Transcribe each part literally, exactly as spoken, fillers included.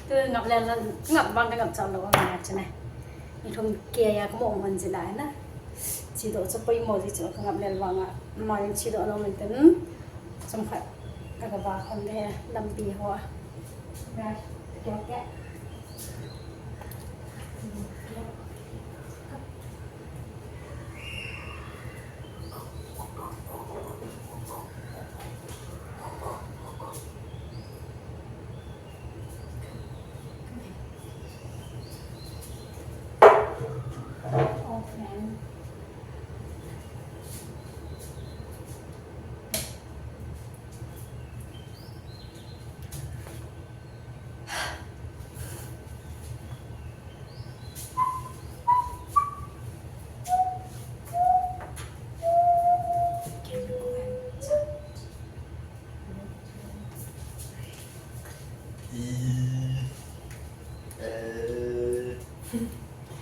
Tu ngap lel, ngap vang ka ngap chang lou a, ngap chang e. Ni thum kei a ka mo man ji lai na. Chi do chu poimo ji chu ka ngap lel vang a. Ma jong chi do lou man ten. Chomkhat ka ga va khom de lampi ho a. Right. Okay, okay.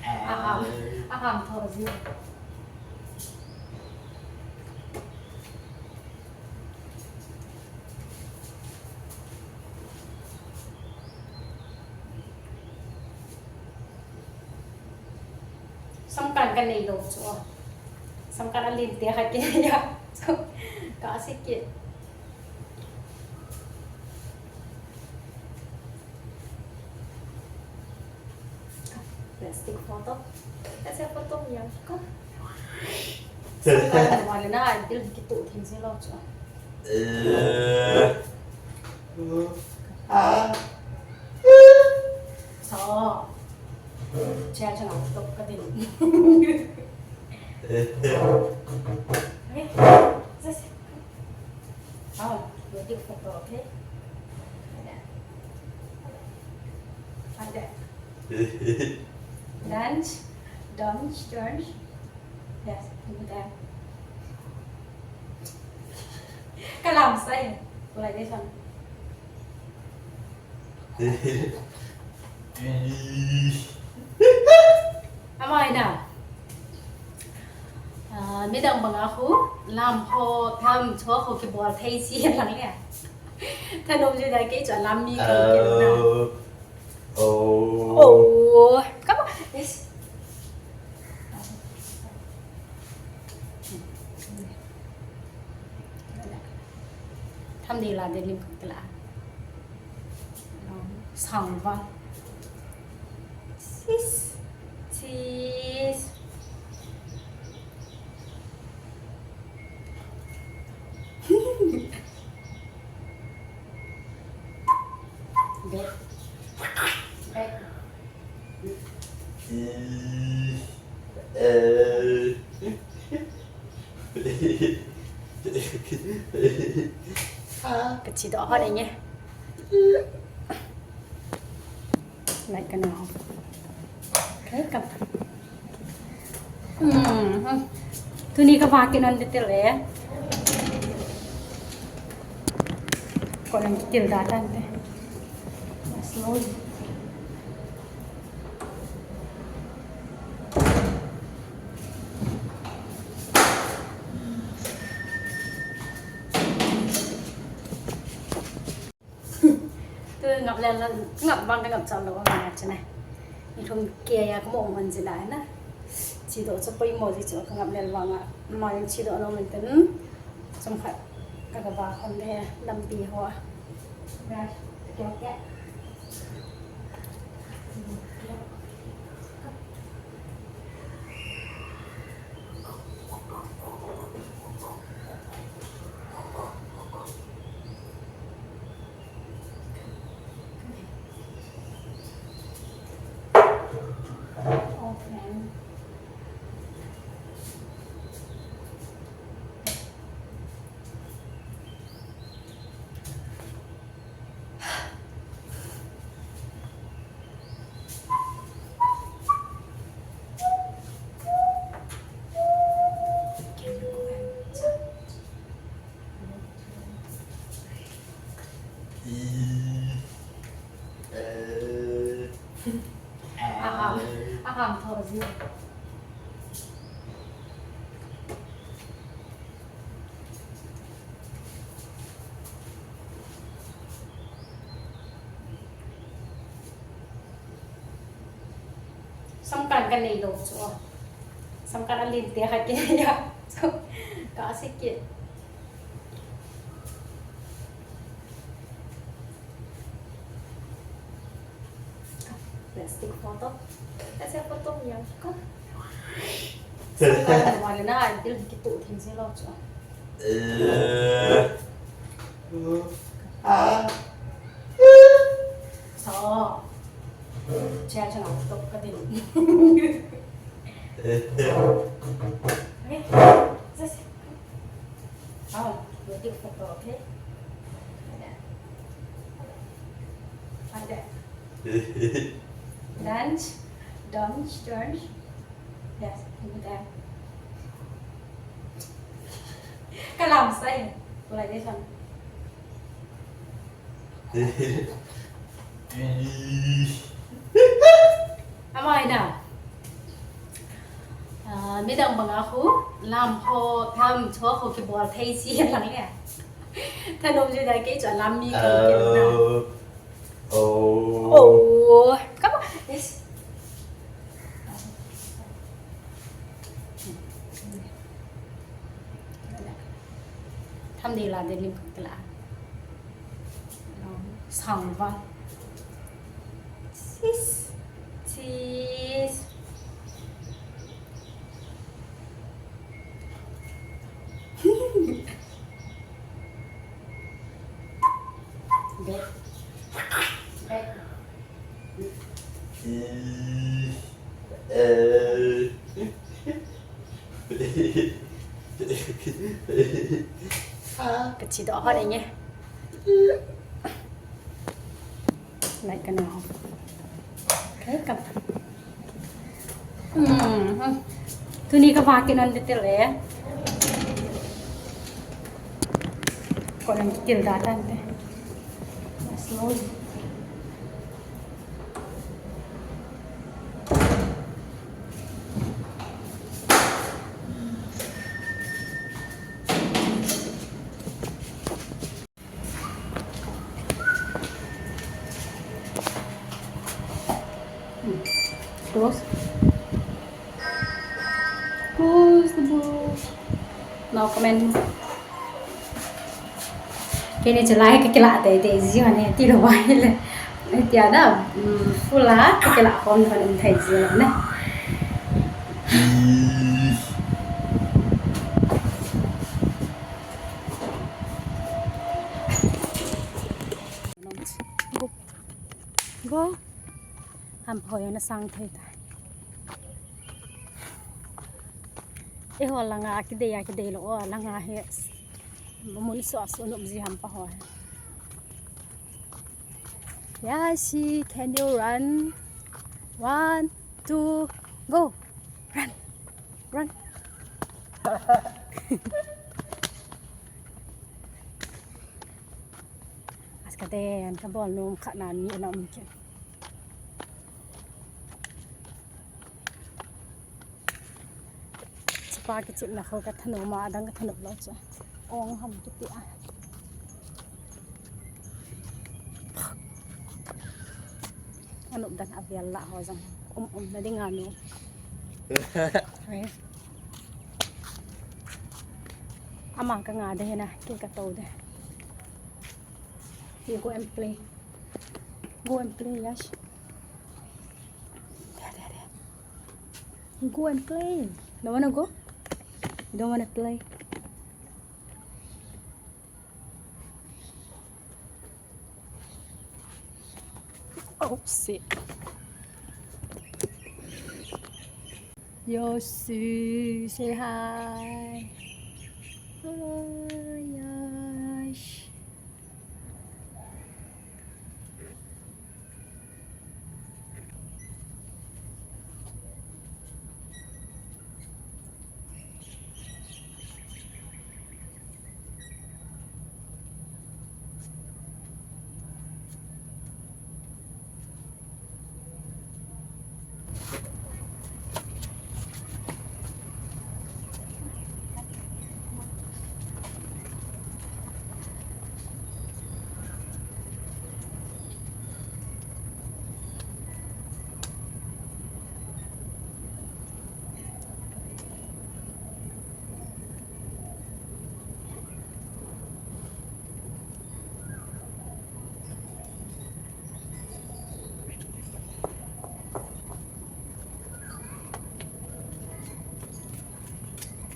Aham, aham tho ji. Samkan ka nei lou chu. Samkan a lim te khat kei a. Ka si kit. Let's take photo. Let's take photo, Bianca. Samkan a lim na, bil kitu thim si lou chu. Eh. Ah. So. Chair chu nang tok ka din. Eh. Okay. Just. Oh, we'll do photo, okay? Like that. Like that. Dance, dance, dance. Yes, do that. Kalam sai. Like this one. Amai na. Ah, midang banga khu, lam ho, tham cho ho kibol thei si lang le. Thanom ji da kei chu lam mi kei kei na. Oh. Oh. Come on. Yes. Tham di la de lim kong tela. Sang va. Sis. Sis. Back. Back. Ka chi do ho nei nge. Like ka na. Okay, come. Hmm. Tuni ka va kit non de tel e. Ko nang kitil da tan te. Slowly. Tu ngap lel, ngap vang ka ngap chang lou, ngap chang e. Ni thum kei a ka mo man ji lai na. Chi do chu poimo ji chu ka ngap lel vang a. Ma jong chi do lou man ten. Chomkhat ka ga va khom de lampi ho a. Right. Okay, okay. Aham, aham tho ji. Samkan kanei lou chu. Samkan alen te khat kinei a. Chu, ka sik kit. Plastic photo. Kasi photo niya ko. Samkan na wala na, idil kito thing si lou chu. Eh. Ah. So. Siya siya na to ka din. Eh. Okay. Just. Oh, we'll do photo, okay? Like that. Dance, dance, dance. Yes, do that. Kalam sai. Like this one. Amai na. Ah, midang banga khu, lam ho, tham cho ho kibol thei si lang le. Thanom ji da kei chu lam mi ka kei na. Oh. Oh. Come on. Yes. Tham dei la dei lim kala. Sang va. Sis. Sis. Bek. Bek. Ka chi doh hot inge. Like ka na. Okay, ka. Hmm. Tuni ka va kit nan detail e. Ko nan detail da tan te. Slowly. Close. Close the book. No comment. Kei ni chalai ka kila te te ji ne ti lo bai le. Tia da, mm, full a ka kila kon kon thei ji ne. Go. Go. Ham hoi na sang thei ta. Eiho langa kidei a kidei lou, o langa hi. Mun so so nom ji ham pa ho. Yashi, can you run? One, two, go. Run. Run. Aska den, ka bol nom khat na ni na um ke. Chapa kichepna kho ka thanom a, adang ka thanom lou chu. Ong ham kiti a. Anop dan avel la ho jong. Um, um na ding anu. Hai. Ama ka nga de na, kei ka to de. You go and play. Go and play, yes. There, there, there. Go and play. Don't wanna go? You don't wanna play? Oh, shit. Yoshi, say hi. Oh, Yoshi.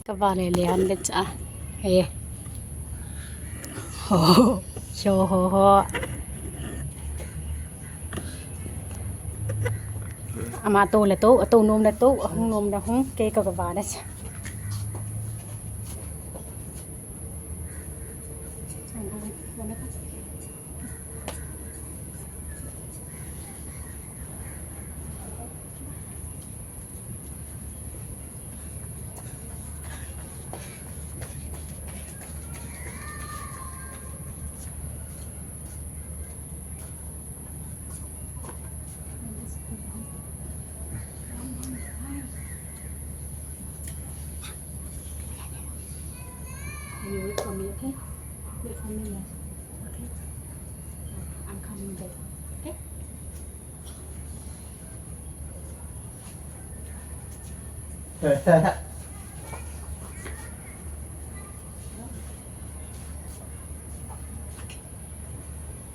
Kava le le han le cha. He. Ho, ho, ho, ho. Ama to le to, to nom le to, hung nom le hung, kei ka kava le cha. You wait for me, okay? Wait for me, yes. Okay? I'm coming back. Okay?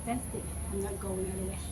That's it. I'm not going anywhere.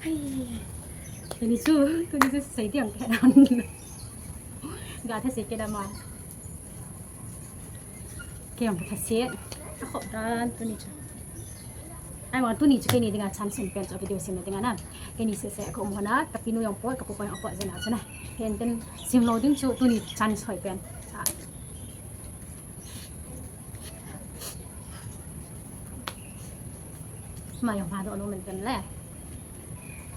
Ai, tuni chu, tuni chu sei diam kei dan. Ga thase kei dan ma. Kei jong ka thase. Ka khop dan tuni chu. Ahivang tuni chu keini dinga chance um pen chu video semna dinga na. Keini seh seh ka um hon a, ka pinu jong pot, ka pupa jong pot jeh a chu na. Henten simlou ding chu tuni chance hoi pen. Ama jong lhadoh nom in tin le.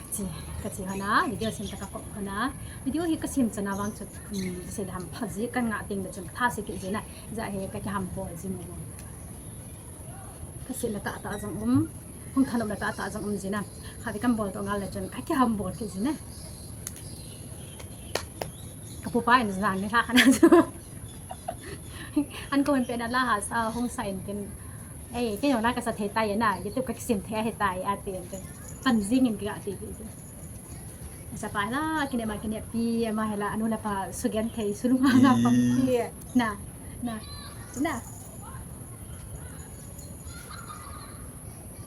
Kachi, kachi hon a, video sem ta ka kop hon a. Video hi ka sem chan a vang chu, um, sei dam pha ji kan ngah teng le chun ka thase kit ji na. Hijeh a hi ka kiham bol ji mo. Ka sihna tahtah jong um. Hung thanopna tahtah jong um ji na. Khatvei kan bol toh ngal le chun ka kiham bol kit ji na. Ka pupa in jan ni lha khan a chu. An ko hin pen a la ha sa hung sa in ken. Ei, kei jong la ka sa thei tai na, YouTube ka kisem thei ahi tai, ati in ken. Pan jing in ka ti ti. Sa pa la, kine ma kine pi, ma hela, anu la pa, sugen thei, sulung ha na pam pi. Na, na, na.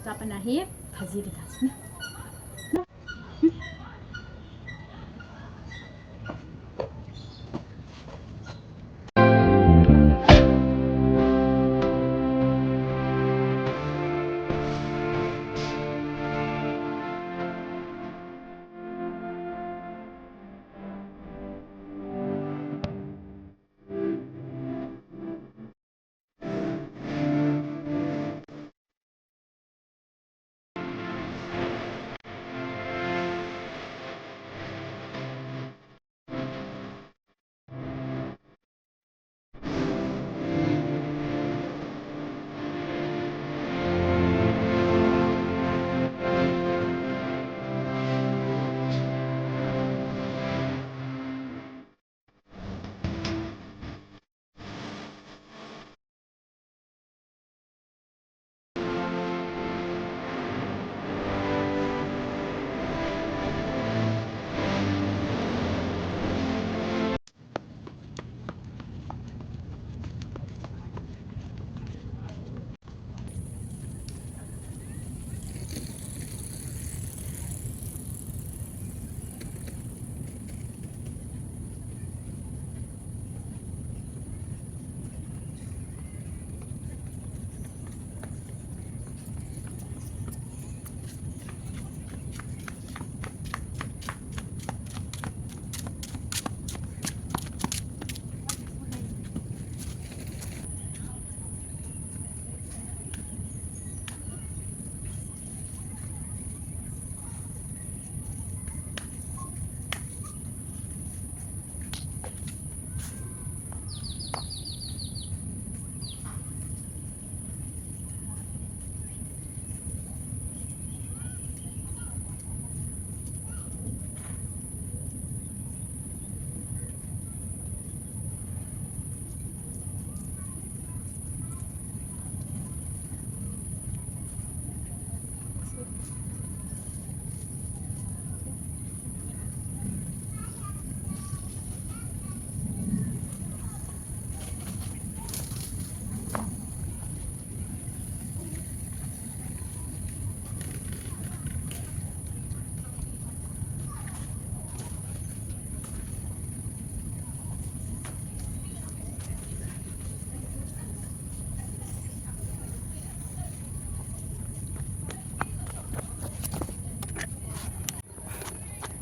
Sa pa na hi, phaji di ta.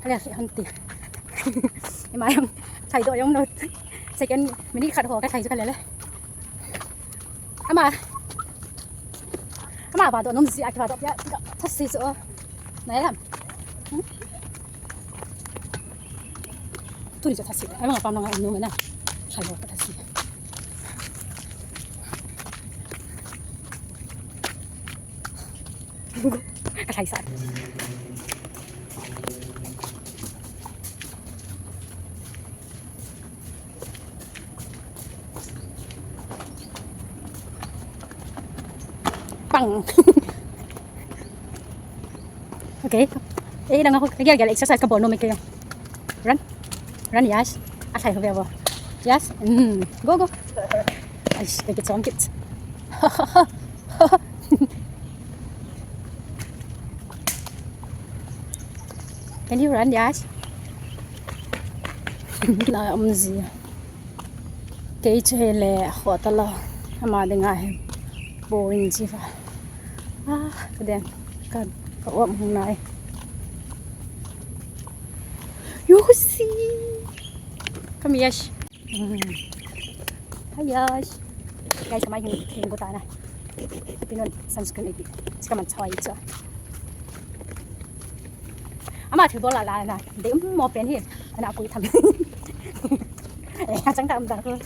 Ale, hon ti. Ima yang, thai do yang no. Second, minute khat ho ka thai chu ka le le. Ama. Ama ba do nom si, a ki ba do ya, do, thasi chu. Nai lam. Hmm? Tuni chu thasi. Ai ma pa ma nga nu ma na. Thai ho ka thasi. Ka thai sa. Pang. Okay. Eh, nang ako, kaya gala exercise ka bono me kayo. Run. Run, yes. Asai ho bebo. Yes. Mm. Go, go. Ay, take it, some kids. Can you run, yes? Na, um, zi. Kei chu hile, khotala. Ama dinga hi. Boring jiva. Ah, ka den. Ka, ka uap hung nai. You see. Come here. Mm. Hi, guys. Guys, kamai hin, hin ko ta na. Pinon sunscreen iti. Sika man choi cha. Ama thil bol la la na. De mo pen hi. Ana kui tham. Eh, chang ta um ta ko.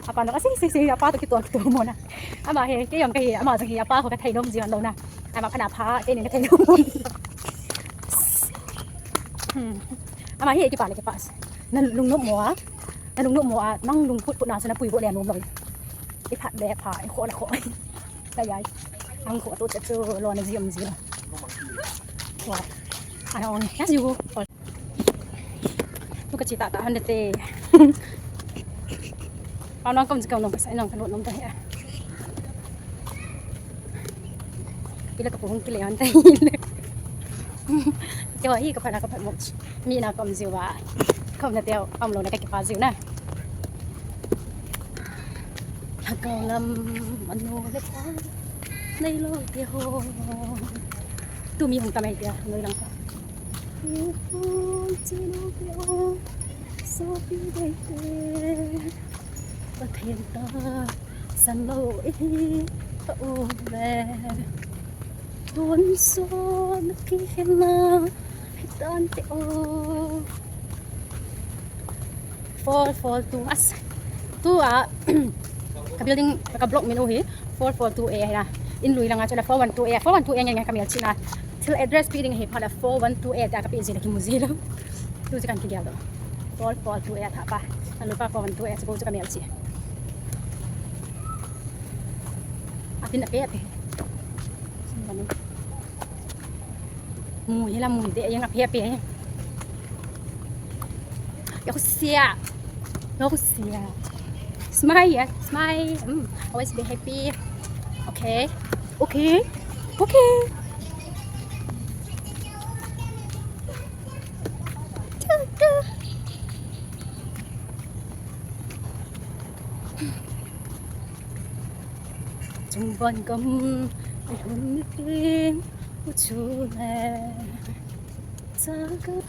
Apa no, asi, si, si, apa to kito, kito mo na. Ama he, kei jong ka hi, ama jong hi, apa ko ka thei nom ji lo na. Ama phana pha, kei nin ka thei nom. Hmm. Ama hi, ki pa le, ki pa. Na lung nom mo a. Na lung nom mo a, nang lung put put na sa na pui bo le nom lo. I phat le pha, i kho le kho. Ka yai. Ang kho to che chu lo na ji um ji lo. Wa. Ano, yes, you. Tu ka chi ta ta han de te. Pau nang kom ji ka nong ka sai nong ka lo nom ta he. Kila ka pu hung kile han ta. Te wa hi ka pha na ka pha mo. Mi na kom ji wa. Kom na te am lo na ka ki pa ji na. Lhagao lam, mano le pa, nei lo te ho. Tu mi hung tam ai tia, noi lang pa. Hung chi lo te ho, so pi dei te. Pathen ta, san lo e, ta o le. Tun so na ki hena, hitan te o. Four four two as. Tu a, ka building, ka block min u hi four four two A hi na. In lui langa chu na four one two A, four one two A nge nge ka mel chi na. Thil address pi ding hi pha da four one two A ta ka pi ji na ki mu ji lo. Tu ji kan ki gel do. Four four two A tha pa. An lui pa four one two A chu ko chu ka mel chi. A tin a pe a pe. Mu hi la mu hi de yang a pe a pe. Yo sia. Yo sia. Smile, yeah, smile. Mm, always be happy. Okay. Okay. Okay. Chung von gam, ai hun ni ting, u chu le, cha ga.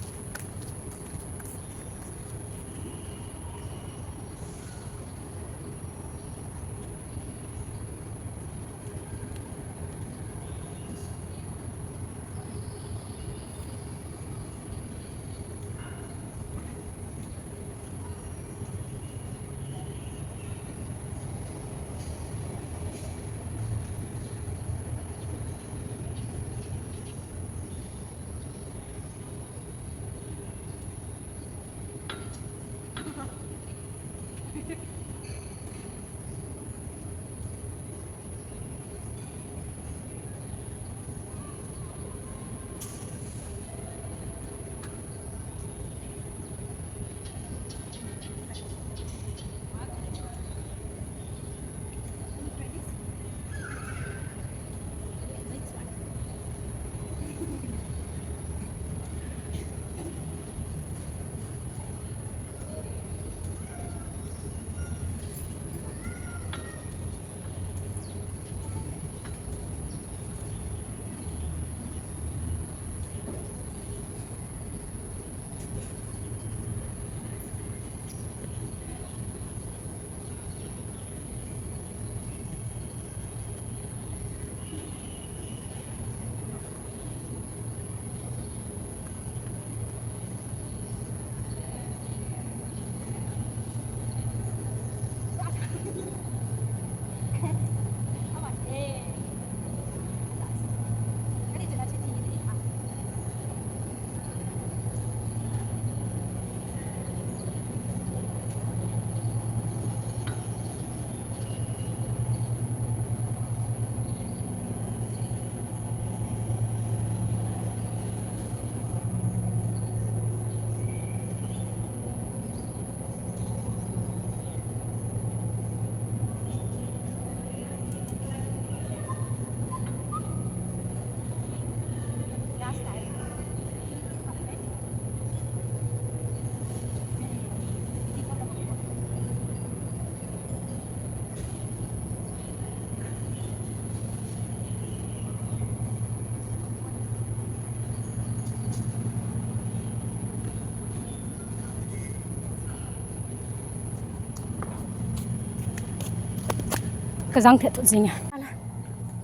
Kajang thet tut jing e. Ala,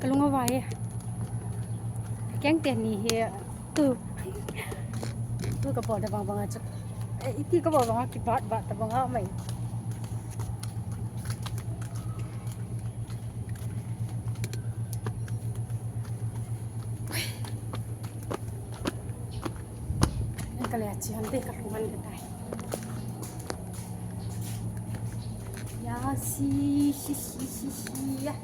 kalung avai e. Keng teni hi tu. Tu kabol da bang bang a chu. Eh, iti kabol bang a kibat bat ta bang a mai. Kale a chi han te kalung han te tai. Ya, si, si, si, si, si, ya.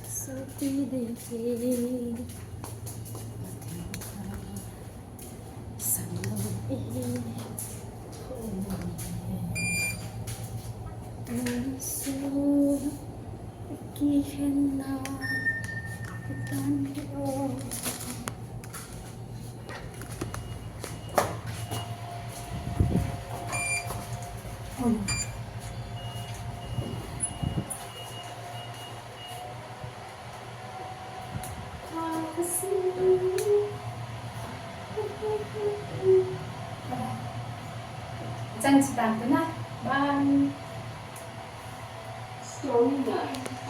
Sopi de ke. Sangam e. Sangam so. Kihenna. Tan o. Chan chitang tu na. Bye. Story nine.